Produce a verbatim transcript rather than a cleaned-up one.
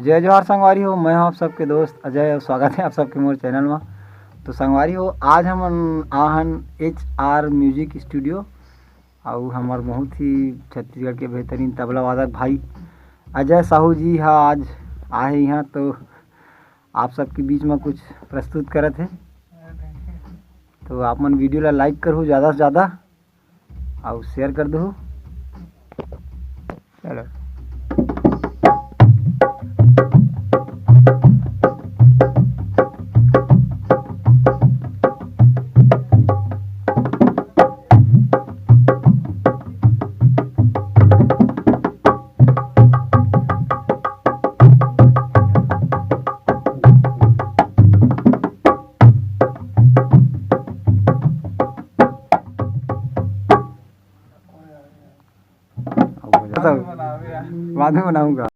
जय जोहार संगवारी हो, मैं हूं आप सबके दोस्त अजय और स्वागत है आप सबके मोर चैनल में। तो संगवारी हो, आज हमन आहन एच आर म्यूजिक स्टूडियो, अउ हमर बहुत ही छत्तीसगढ़ के बेहतरीन तबला वादक भाई अजय साहू जी हा आज आहे यहाँ, तो आप सबके बीच में कुछ प्रस्तुत करत है। तो आप मन वीडियो ला लाइक करहू ज़्यादा से ज़्यादा, अउ शेयर कर दहू। चलो। बाद में बनाऊंगा।